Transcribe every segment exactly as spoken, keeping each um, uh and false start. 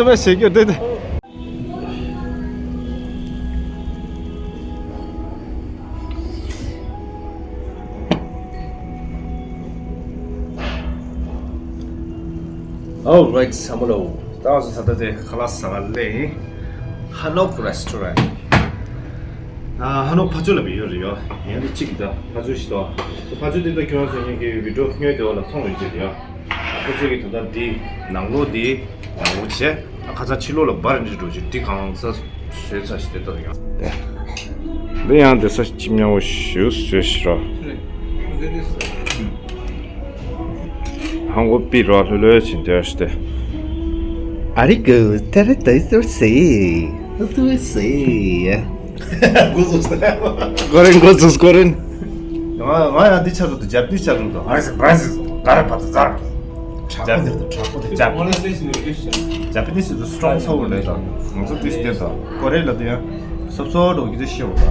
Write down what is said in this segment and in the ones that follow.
ཚོད་མ་བྱེད་རྒྱུ་དེ་དེ། Alright, བསམ་བློ། ད་བཟོ་ད་ལྟ་དེ་ཁ་ལག་ཟ་ག་སླེབས་ཡིན། ཧ་ནོག་རེ་སི་ཊོ་རན། ཨ། ཧ་ནོག་ཕ་ཇོ་ལ་བི་ཡོད་རེད་ཡོ། ཡང་དེ་གཅིག་གི་ད་ཕ་ཇོ་ཞིག་ཏོ། ཕ་ཇོ་དེ་ད་ཁྱོད་ཚོ་ཉིད་ཀྱི་བི་ཌིའོ་སྔོན་དེ་བ་ལ་མཐོང་ཡོད་ཀྱི་རེད་ཡོ། ཁོ་ཚོས་ཀྱི་ད་ལྟ་འདི་ནང་ལོགས་འདི་ནང་ལོགས་བྱས། ཁ་ཚ་ཕྱི་ལོགས་ལ་འབར་འདྲི་འགྲོ་ཅིག་འདི་གང་ས་བཟོས་ཚར་ཞིག་དེ་ལྟར་ཡོང་། དེ་འདི་ཡང་དེ་ས་ཅི་མཉམ་པོ་ཞུ་བཟོས་ཤི་ར། ཧང་གོ་པི་ར་ལྷོད་ལྷོད་ཕྱིན་དེ་ཨ་ཤི་དེ། ཨ་རི་གུ་ཏེ་རེ་ཏེ་ཏུ་སེ། ཏུ་སེ། གོ་ཚུགས་སེ། གོ་རིན་གོ་ཚུགས་གོ་རིན། ང་ང་ཡང་འདི་ཆ་རུ་དུ་ཇབ་ནི་ཆ་རུ་དུ་ཨ་རི་སི་བ་ར་སི་ག་ར་པ་ཏུ་ཛར། དྲག་པོ་འདིར་དུ་དྲག་པོ་འདིར། ཇབ་ཇབ་ནི་སི་ཛི་ཨིན་ལིཤ། ཇབ་ནི་སི་ཛི་སི་ཊོང་ཚ་བོ་རེད་ད། ང་ཚོ་ཏིས་དེ་ད་ཀོ་རེ་ལ་དུ་ཡང་སོབ་སོབ་འགྲོ་གི་དེ་ཤེས་བ་ད།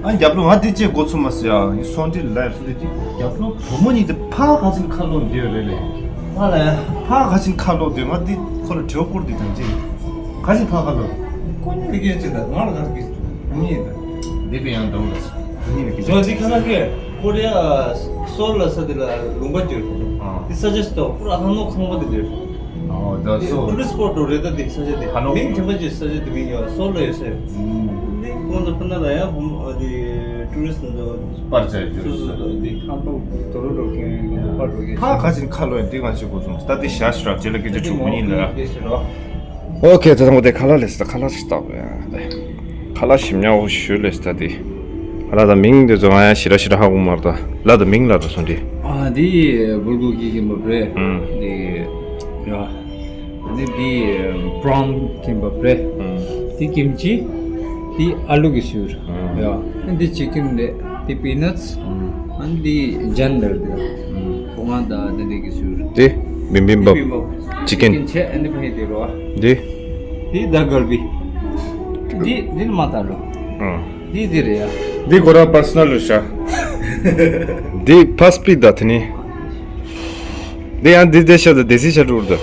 ཨ་རྒྱབ་ལོ་ང་འདི་ཅེས་གོ་ཚུགས་མ་སི་ཡ་ཡིན་སོང་འདི་ལ་ཡར་སོང་འདི་ཅི་རྒྱབ་ལོ་བུ་མོ་གཉིས་དེ་ཕ་ག་ཅིན་ཁ་ལོ་འདི་རེད་ལེ། ཕ་ལ་ཡ། ཕ་ག་ཅིན་ཁ་ལོ་འདི་ང་འདི་ཁོ་ལ་དྲེའུ་སྐོར་འདི་དང་ཅི་ག་ཅིན་ཕ་ཁ་ལོ། ཀོ་ཉི་ལི་ཀེ་ཅི་ད་ང་ལ་ག་ཀི་མི་ཡིན་ད། འདི་པའི་ཡང་འདམ་ལ་སོང་ཉི་ལི་ཀེ་ཅི། ཇོ་ཟི་ཁ་ན་ཀེ་ཀོ་རི་ཡ་སོལ་ལ་ས་དེ་ལ་ལུང་པ་ཅིག་ཡོད། ཨ། འདི་ས་ཆ་ཞིག་ཏོ་པུ་ར་ཧ་ནོ་ཁང་པ་དེ་འདིར། ཨོ་ད་སོ། ཊུ་རི་སི་པོཊ་རེད་ད་དེ་ས་ཆ་དེ། ཧ་ནོ། མིང་ཁྱིམ་པ་ཅིག་ས་ཆ་དེ་མིང་ཡོད་སོལ་ལ་ཡོད་ས་ཡོད། ཨུམ། འདི་ཁོང་ཚོ་ཕུ་ན་ལ་ཡང་ཧོམ་ཨ་དེ་ཊུ་རི་སི་ནང་དུ་པར་ཆ་ཡོད་སོ་སོ་སོ་དེ་ཁང་པ་དོ་རོ་རོ་ཁེ་ཁང་པ་རོ་ཁེ། ཕ་ག་ཅིན་ཁ་ལོ་ཡ་འདི་གང་ཞིག་གོ་སོང་ད་དེ་ཤ་ཤ་ར་ཇེ་ལ་ཀེ་ཅི་ཕྲུ་གུ་ཉིན་ལ། ཨོ་ཁེ་ད་དང་པོ་དེ་ཁ་ལག་ལས་ད་ཁ་ལག་ཞིག་བཏགས་པ་ཡ་དེ། ཁ་ལག་ཞིམ་ཉག་འོ་ཞུ་ལས་ད་དེ། ཁ་ལག་ད་མིང་དེ་ཚོ་ང་ཡང་ཞི་ར་ཞི་ར་ཧ་གོ་མ་ར་ད་ལ་ད་མིང་ལ་ད་སོང་དེ། ཨ་དེ་བུལ་གོ་ཀི་ཀིམ་པབ་རེད། ཨུམ། དེ་ཡ། ཨ་ནི་འདི་པྲོན་ཀིམ་པབ་རེད། ཨུམ། འདི་ཀིམ་ཅི། འདི་ཨ་ལུ་གི་སུར། ཨུམ། ཡ། ཨ་ནི་འདི་ཅི་ཀིན་རེད། འདི་པི་ནཊ་སི། ཨུམ། ཨ་ནི་འདི་ཇན་རེད་འདི། ཨུམ། བུ་ང་དང་འདི་འདི་གི་སུར། འདི་བིམ་བིམ་པབ། ཅི་ཀིན། ཅི་ཀིན་ཆེ་ཨ་ནི་ཕ་ཧི་འདི་རོ། འདི། འདི་ད་གལ་བི། འདི་འདི་ནི་མ་ད་རོ། ཨུམ། འདི་འདི་རེད་ཡ། འདི་ཁོ་རང་པར་སོ་ནལ་རེད་ཤག་འདི་ཕ་སི་པི་ད་དེ་ནི། འདི་ཡང་འདི་འདི་ཤ་ད་དེ་སི་ཤ་ཀྲུར་ད།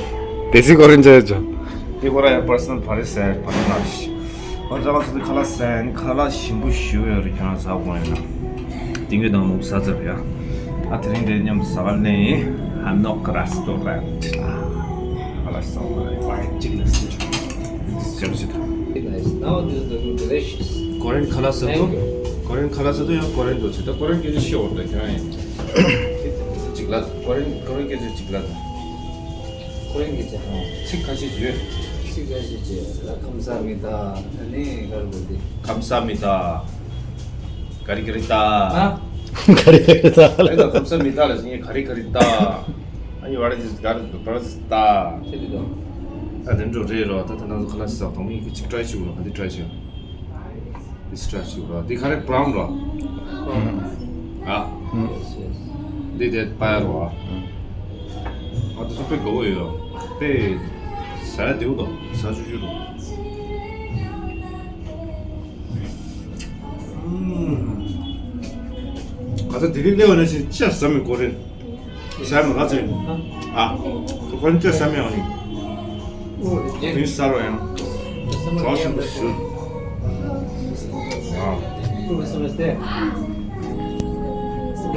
དེ་སི་ཀོ་རིན་ཅ་ཡ་ཅོ། འདི་ཁོ་རང་ཡང་པར་སོ་ནལ་ཕ་རི་སེ་ཕ་རི་ནག་ཤི། ཨོ་ཛ་བ་སི་འདི་ཁ་ལག་སེན་ཁ་ལག་ཞིམ་པོ་ཞུ་ཡོད་རེད་ཁྱོད་རང་ཟ་དགོས་ཡིན་ན། དེང་གི་དང་མུག་ཟ་ཚར་ཡ། ཨ་དེ་རིང་འདི་མཉམ་དུ་ཟ་ག་ལེན་ཡིན། ཧ་ནོག་རེ་སི་ཊོ་རན་ཊི། ཁ་ལག་ཟ་བ་རེད་པ་ཅིག་ལ་སི། This is Chelsea. Very nice. Now this is looking delicious. Korean color sato? Thank you. Korean color sato ya Korean dochi. Da Korean ke shi order kya hai? Chikla, Korean, Korean ke chikla. Korean ke cha. Chik kashi je. Chik kashi je. La kamsamnida. Ani gar bol de. Kamsamnida. Kari kari ta. Ha? Kari kari ta. Ai da kamsamnida la je kari kari ta. Ani wara jis gar bol ta. Chili do. ད་དེ་འགྲོ་རེད་རོ། ད་ད་ནང་ཁ་ལག་ཟ་དང་མིག་གཅིག་ཊ་རའི་བྱེད་དགོས་རོ། ག་འདི་ཊ་རའི་བྱེད། འདི་ཊ་རའི་བྱེད་རོ། འདི་ག་རེ་པྲོན་རོ། ཨ། འདི་དེ་པ་ཡ་རོ། ཨ་འདི་ཚོ་དཔེ་དགའ་བོ་ཡོད་རོ། དཔེ་ཟ་ཡ་བདེ་བོ་འདུག་ཟ་ཆུ་ཆུ་རོ། ཨུམ། ག་ཚོད་དེ་རིང་སླེབས་པ་ནང་བཞིན་ཅི་ཟ་མི་དགོས་རེད། ཟ་མི་ག་ཚོད། ཨ། ཁོ་ཁོ་ཚོས་ཟ་མི་ཡོང་ནི། དེ་ཟ་རོ་ཡང་། གྲོགས་ཤིག་ཏུ་ཞུ། ཨ། ཁ་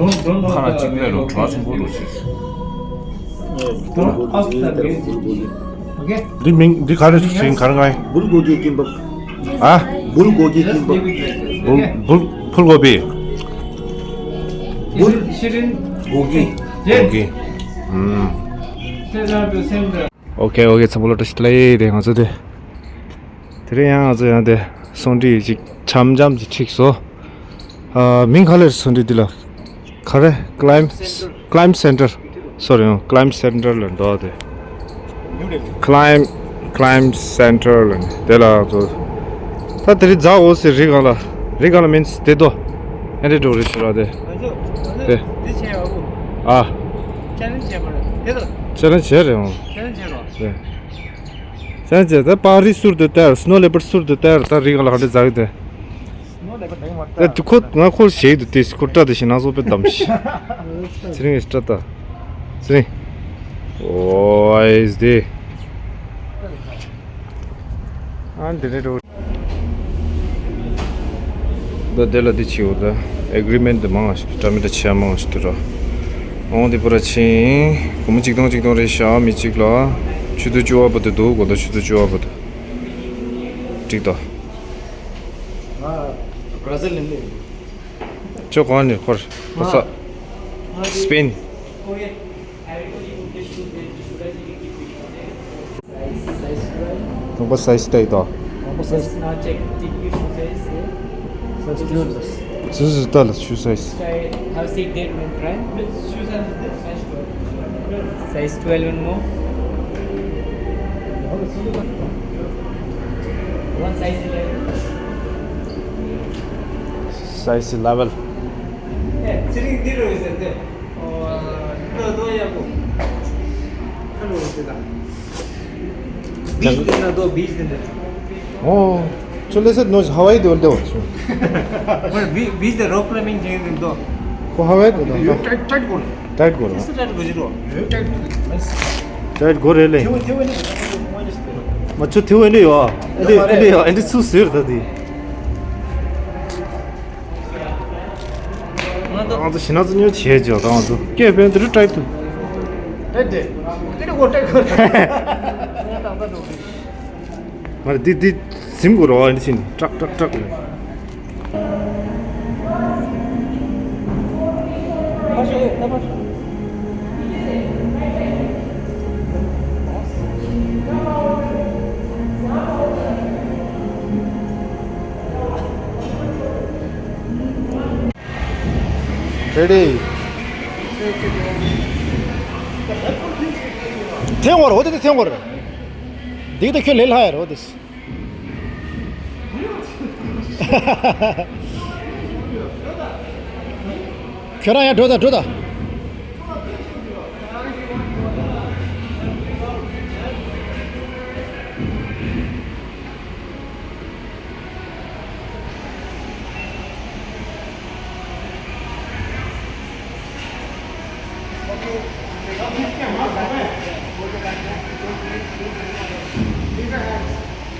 ན་གཅིག་ལས་རོ་གྲོགས་ཆེན་པོ་རོ་ཞིག་འདི་མིང་འདི་ག་རེ་ཟེར་ག་རེ་ང་། ཨ། བུལ་གོ་གི་ཀིམ་པབ། བུལ་གོ་གི་ཀིམ་པབ། བུལ་བུལ་གོ་བི། བུལ་གོ་གི། གོ་གི། ཨུམ། ཨོ་ཁེ་ཨོ་ཁེ་ཚང་མ་ལོ་བཀྲ་ཤིས་བདེ་ལེགས། དེ་ང་ཚོ་དེ། དེ་རིང་ཡང་ང་ཚོ་ཡང་དེ་སོང་འདྲི་ཅིག་འཆམ་འཆམ་ཅིག་ཁྲིད་སོང་། ཨ། མིང་ག་རེ་རེད་སོང་འདྲི་འདི་ལ། ག་རེ། Climb Climb Center། Sorry, Climb Center ལ་འདུག་དེ། Climb Climb Center ལ་དེ་ལ་ཚོ། ད་དེ་རིང་ཛ་འོ་སི་རི་གང་ལ། རི་གང་ལ་མིན་སི་དེ་དོ། ཨེ་འདྲེ་འགྲོ་རེ་ཞུ་ར་དེ། དེ། ཨ། ཅེ་ལེན་ཇི་བྱས་རེད་འོང་། ཅེ་ལེན་ཇི་བྱས་རེད། ཅེ་ལེན་ཇི་བྱས། ད་པང་རི་ཟུར་དུ་སྟེར། སི་ནོ་ལེ་པར་ཌ་ཟུར་དུ་སྟེར། ད་རི་གང་ལ་ག་འདྲེ་ཛ་གི་དེ། ཨེ། དེ་ཁོ་ང་ཁོ་ཞེས་དུ་དེ་ཁོ་སྐྲ་དེ་ཞིག་ནང་བཟོ་པའི་གཏམ་ཞིག་ཚེ་རིང་གི་སྐྲ་ད། ཚེ་རིང་། ཨོ་ཨེ་དེ། ཨ་འདི་རེད་འགྲོ། ད་དེ་ལ་འདི་ཆེའོ། ད་ཨེ་གྷི་རི་མེན་ཊི་འདི་མང་ང་ཞིག་འདུག་འདྲ་མི་འདྲ་ཆེ་མང་ང་ཞིག་འདུག་ར། འོང་འདི་པུ་ར་ཆེ། སྒོར་མོ་ཆིག་སྟོང་ཆིག་སྟོང་རེད་ཤག་མི་གཅིག་ལ། ཆུ་ཚོད་བཅུ་པ་བར་དུ་འདུག་དགོང་དག་ཆུ་ཚོད་བཅུ་པ་བར་དུ། འགྲིག་ད། ང་བྷ་ར་ཟིལ་ནས་སླེབས། ཁྱོད་གང་ནས་འཁོར། ང་། གོ་ས། ང་སི་པེན། ཁོ་རེ། དང་པོ་སའི་ཛི་ལྟ་ཡི་དོ། དང་པོ་སའི་ཛི། སའི་ཛི་ལྟ་ལ་ཤུ་སའི་ཛི། How is it there, man? Try. Size twelve and more. One size eleven. Size eleven. Yeah, sitting there is there. Oh, no, no, yeah, go. Hello, Sita. Beach dinner, though, beach dinner. Oh, so let's say no, Hawaii they will do. But beach, beach the rock climbing thing, though. For Hawaii, though. You tight, tight go. Tight go. It's tight go, zero. Tight go. Tight go, really. They will, they will. Machu, they will. And they, and they, and it's too serious, daddy. ང་ཚོ་ཤི་ན་ཚོ་ཉོ་བྱེད་ཅོག་ང་ཚོ་སྐད་བན་དེ་རུ་ཏྲེག་ཏུ། ཏྲེག་ཏེ། ཏྲེག་གོ་ཏྲེག་གོ། ང་འདི་འདི་ཟིན་དགོས་རོགས་འདི་ཕྱིན་ཏྲག་ཏྲག་ཏྲག་ལ། Ready. ཐེངས་བར་འོ་དེ་ཐེངས་བར། འདི་ད་ཁྱོད་ལས་སླ་ཡ་རོ་དེ། ཁྱོད་རང་ཡར་འགྲོ་ད་འགྲོ་ད།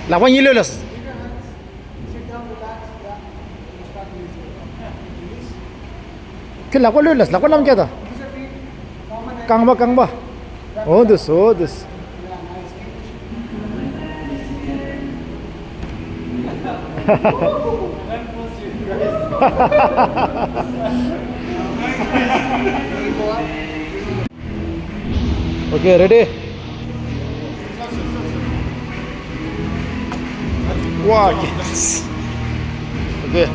ལག་པ་གཉིས་གློད་ལ། ཁྱོད་ལག་པ་གློད་ལ། ལག་པ་བསྣམས་བསྡད་ད། རྐང་པ་རྐང་པ། འོ་འདུག་སེ་འོ་འདུག་སེ། Okay, ready? Wow, yes. Okay.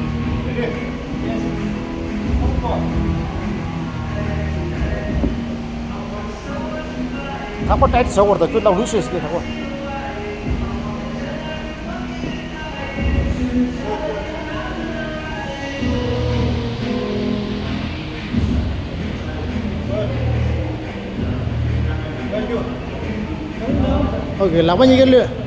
ཐག་པ་ཏའིཊ་བཟོ་དགོས་རེད་ད། ཁྱོད་ལ་ལུས་སོང་ཟེར་གི་ཐག་པ། ཨོ་ཁེ། ལག་པ་གཉིས་ཀ་གློད།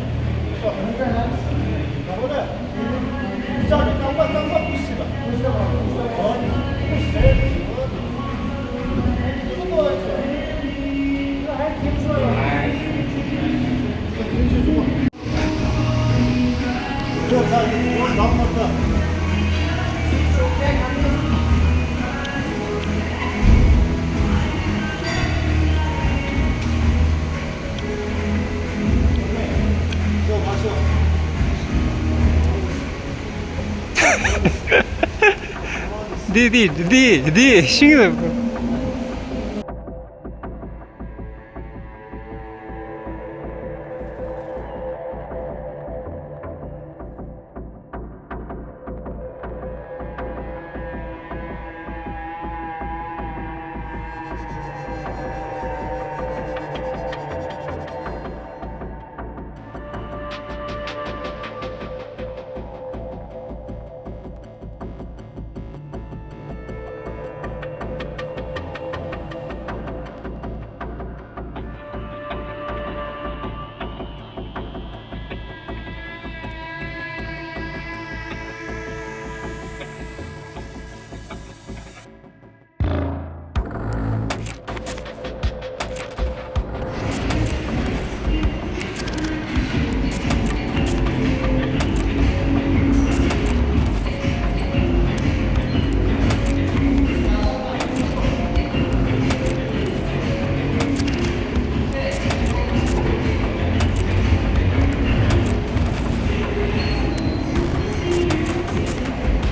འདི་འདི་འདི་འདི་ཤིང་རེད།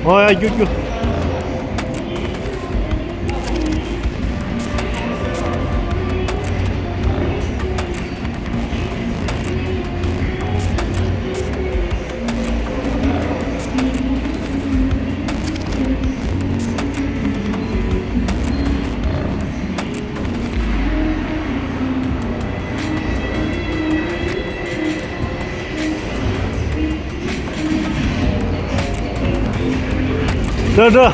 ཨོ་ཡ་རྒྱུག་རྒྱུག་འགྲོ་འགྲོ།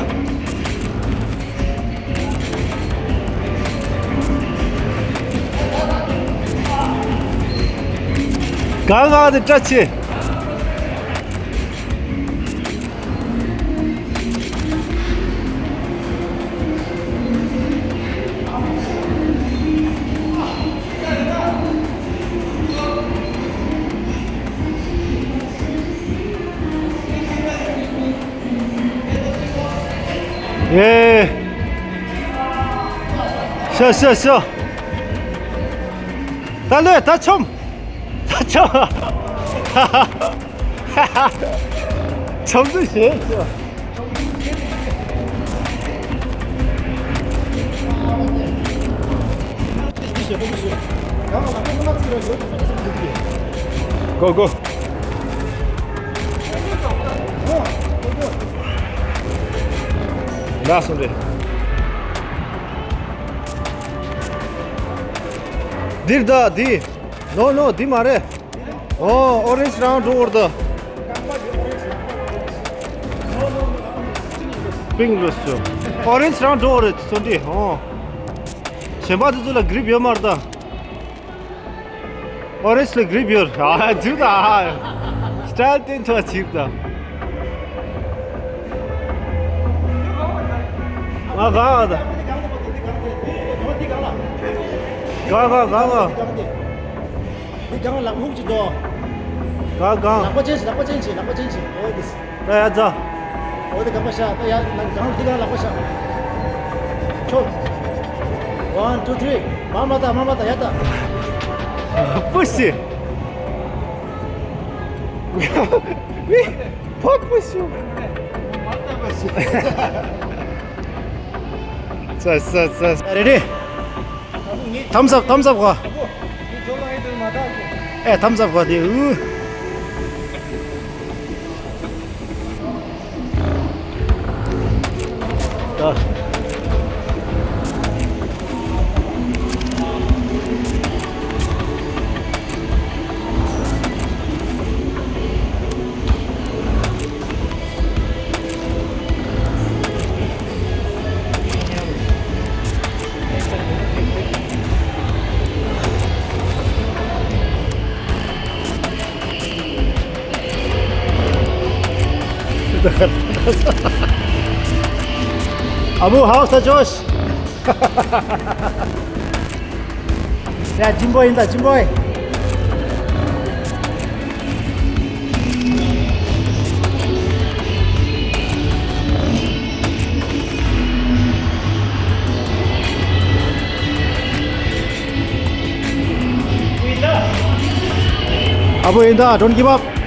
གང་གང་དེ་བཀྲ་ཆེ། ཨེ། ཤ་ཤ་ཤ། ད་ལོས་ད་ཆོམ། ད་ཆོམ། ཆོམ་དུ་ཞེས་ཤོག་གོ་གོ། ལགས་སོ་རེད། འདིར་ད་འདི། ནོ་ནོ་འདི་མ་རེད། ཨོ་ཨོ་རེན་ཇི་རང་འགྲོ་བར་ད། པིང་རེད་སོ། ཨོ་རེན་ཇི་རང་འགྲོ་བར་སོ་འདི་ཨོ། གཞན་པ་དེ་ཚོ་ལ་གྷི་རིབ་ཡོད་མ་རེད་ད། ཨོ་རེན་ཇི་ལ་གྷི་རིབ་ཡོད་ར་ཨ་འཇུ་ད། སི་ཊལ་བསྟན་ཐུབ་ཅིག་ད། ང་ག་ད། ག་ག་ག་ག། འདི་གང་ལག་ཧུག་ཅིག་འདུག་ག་ག། ལག་པ་ཅན་ཞིག་ལག་པ་ཅན་ཞིག་ལག་པ་ཅན་ཞིག་ཨོ་དིས། ད་ཡ་ཛ། ཨོ་དེ་གང་པ་ཤ་ད་ཡ་ནང་གང་འདི་གང་ལག་པ་ཤ། ཁྱོ། One, two, three. མ་མ་ད་མ་མ་ད་ཡ་ད། པུ་ཤི། ཕག་པུ་ཤི། ཙ་ཙ་ཙ། རེ་རེ། Thumbs up, thumbs up གོ། ཨེ་thumbs up གོ་དེ་ཨུ། ད། ཨ་བུ་ཧའོ་ས་ཇོཤ། ཡ་ཇིམ་བོ་ཡིན་ད་ཇིམ་བོ། ཨ་བུ་ཡིན་ད་don't give up།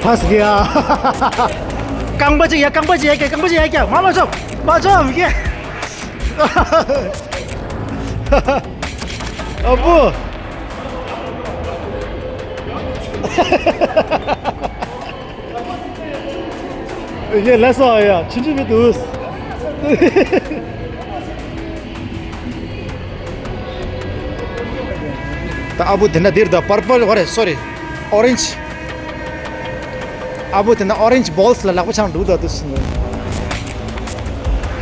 ཕ་སི་གི་ཡ། རྐང་པ་གཅིག་ཡ་རྐང་པ་གཅིག་ཡ་རྐང་པ་གཅིག་ཡ་རྐང་མ་མ་ཆོག་མ་ཆོག་མི་གི། ཨ་བུ། ཡེ་ལེ་སོ་ཡ་ཆུན་ཆུན་མི་འདུག་ད་ཨ་བུ་དེ་འདྲ་འདིར་ད་པར་པལ་ཧོ་རེ་སོ་རི་ཨོ་རེན་ཇི། ཨ་བུ་དེ་འདྲ་ཨོ་རེན་ཇི་བོལ་སི་ལ་ལག་པ་འཆང་འདུག་ད་དུ་སི་ནི།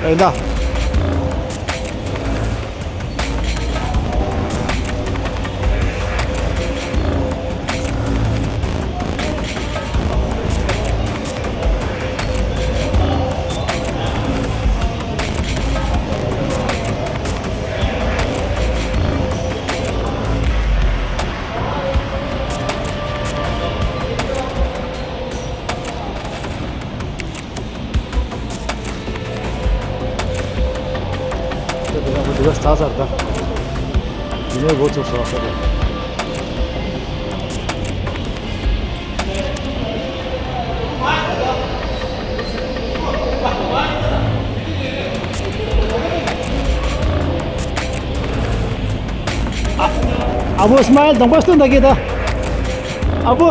ཨེ་ད། དེ་ལ་འདི་ག་ས་ས་ར་ད། དེ་ནས་འགོ་ཚུགས་སོང་ས་ར། ཨ་བོ་སྨལ་གདོང་པ་སྟོན་ད་གི་ད། ཨ་བོ།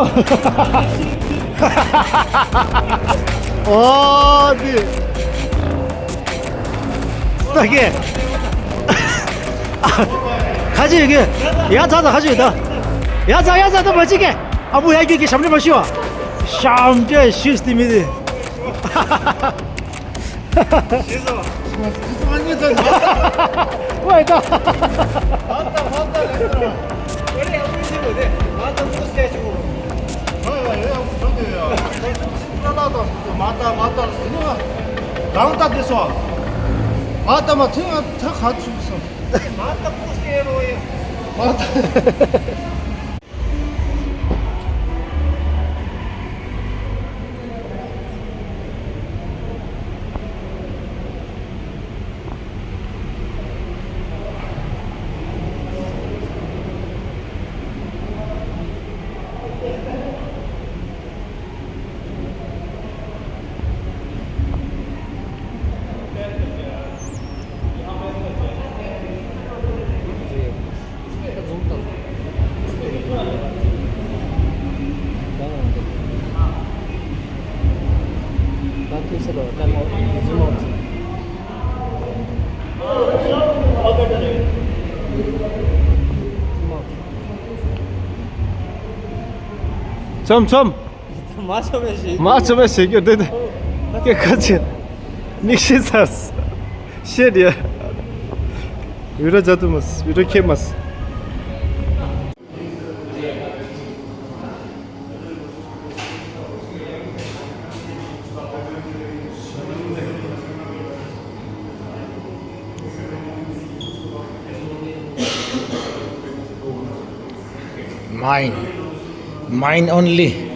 ཨོ་དི། ད་གི། ཁ་ཅིག་ཡོད་གི། ཡ་ཙ་ཙ་ཁ་ཅིག་ཡོད་ད། ཡ་ཙ་ཡ་ཙ་ད་མ་ཅིག་གི། ཨ་བོ་ཡ་རྒྱུད་ཀྱི་ཞབས་འདྲེན་མ་ཞུ་བ། ཞབས་འདྲེན་ཞུས་ཏེ་མི་དེ། ཝའི་ད། མཚམས་མཚམས། མ་ཆོ་མེ་ཞིག་མ་ཆོ་མེ་ཞིག་ཡོད་དེ་དེ། ཀེ་ཁ་ཆེ། མིག་ཤེས་ཚར། ཤེས་ཡ། བི་ར་ཇ་ཏུ་མ་སི་བི་ར་ཁེ་མ་སི། Mine. Mine only.